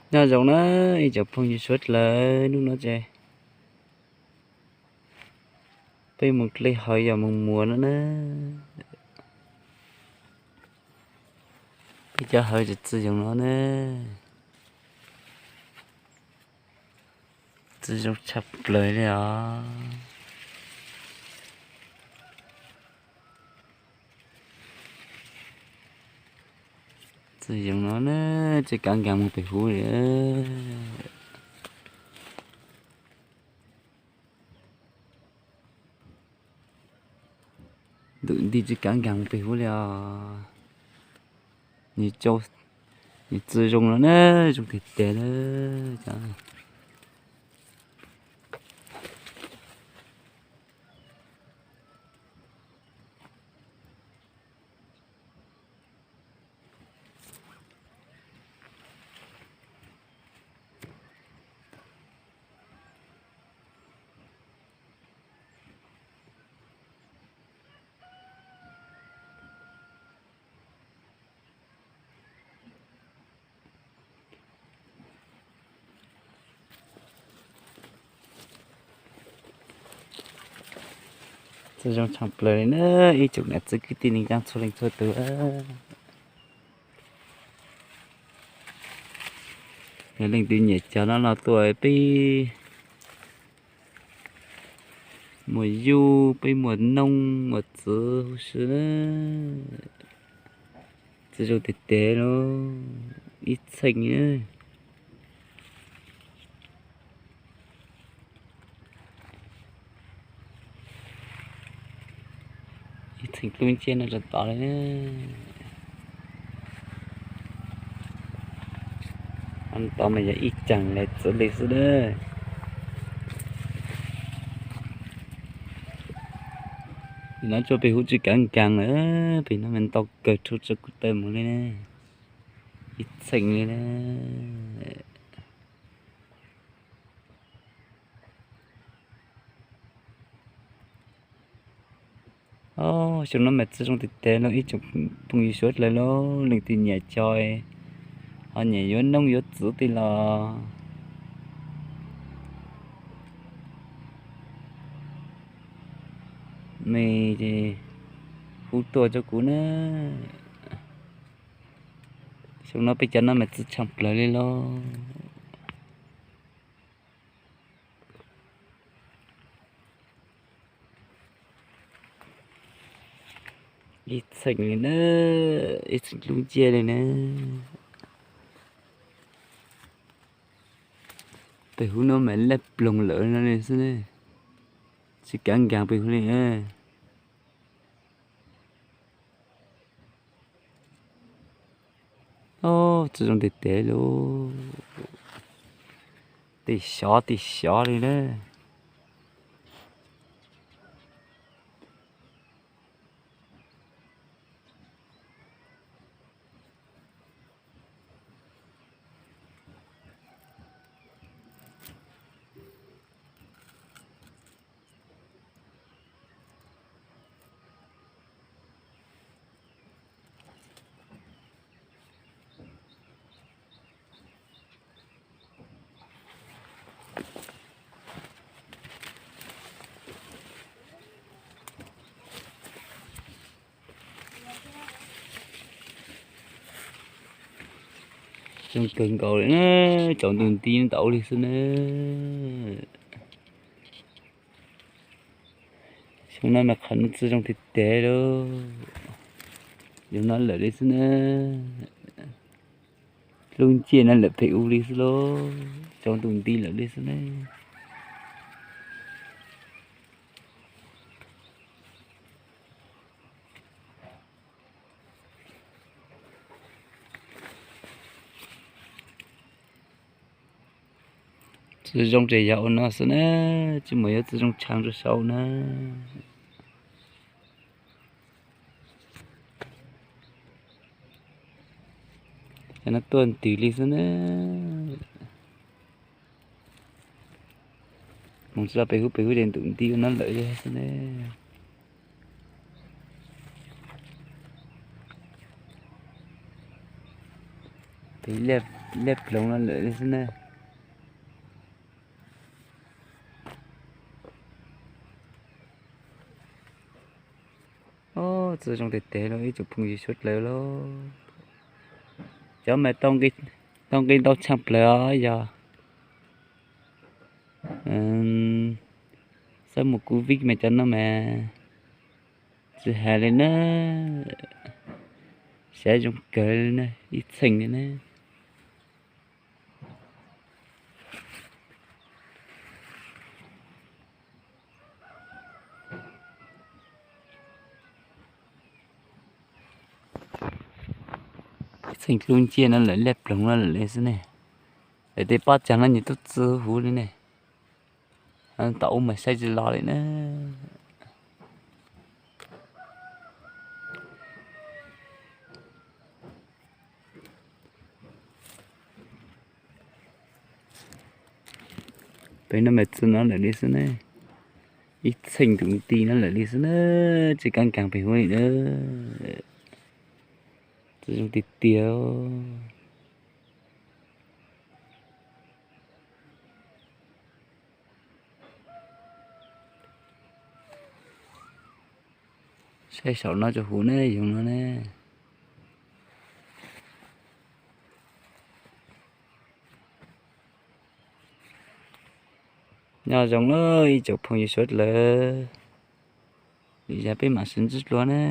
Nyob zoo na ib tsoom phooj ywg suav dlawg, hnub no ces peb mus dlej hav yog moos muas no na. Peb cov hav tsis txawj zoo no na. Txawj zoo tshaj plaws li os. Txawj zoo no na, tsis kav nkees mus pem huv li. Ntum nti tsis kav nkees mus pem huv li os. Nws txawj zoo no na, zoo tiag tiag na. Txawj zoo tshaj plaws li na, ib tsoom niam txiv kwv tij neej tsa txhua leej txhua tus. Yog leej twg nyiam cog no los tuaj peb muas yuj, peb muas noog muas txiv huv si na. Txawj zoo tiag tiag lauj, ib txheej na. Ib txheej dlub nciab no tso tod li. Tod mas yog ib ceeg li txwv li xwb na. Nim no tsuas pem huv tsis kav nkees lawm, pem no mas ntau kawg rhu tsa kuv taw mus li na. Ib txheej li na. Xyoo no mas txawj zoo tiag tiag lauj ib tsoom phooj ywg suav dlawg lauj, leej twg nyiam cog ho nyiam yuav noog yuav txiv tej los nej hu tuaj rau kuv na. Xyoo no peb cov no mas txawj tshaj plaws li lauj. Ib txheej li na, ib txheej dlub nciab li na. Pem huv no mas laj ploog lawm no li xwb ne, tsis kav nkees pem huv li. Txawj zoo tiag tiag lauj, tim xyov tim xyov li na. Zoo kawg nkaus li na, cov ntu nti ntau li xwb na. Xyoo no mas qhov no txawj zoo tiag tiag lauj, zoo no lawm li xwb na. Lub ncej no lawm phem ub li xwb lauj, cov ntu nti lawm li xwb na. Txawj zoo ces yog ua no xwb na, tsis muaj yuav txawj zoo tshaj rau saum na. Cov no tuaj ntws li xwb na. Mus tsis tau pem hub pem hub ces ntu nti ua no lawm xwb ne. Pem liaj Liaj ploog no lawm li xwb na. Txawj zoo tes tes los ib tsoom phooj ywg suav dlawg lauj. Cov mas tau nqi ntau tshaj plaws os yog xab mus kuv vij mas cov no mas tsis hais li na, sav zoo kawg li na, ib txheej li na. Ib txheej dlub nciab no lawm, liaj ploog no lawm li xwb ne. Lawv tej pob tsag no nyias tub txwv huv li ne. Tom ub mas saib tsis los li na. Pem no mas txwv no lawm li xwb na. Ib txheej ntus nti no lawm li xwb na, tsis kav nkaag pem huv li na. Txwv zoo tiag tiag. Saib saum no tso huv ne, yoov no ne. Nyob zoo ib tsoom phooj ywg suav dlawg, lwm zaug peb mam sib ntsib dua ne.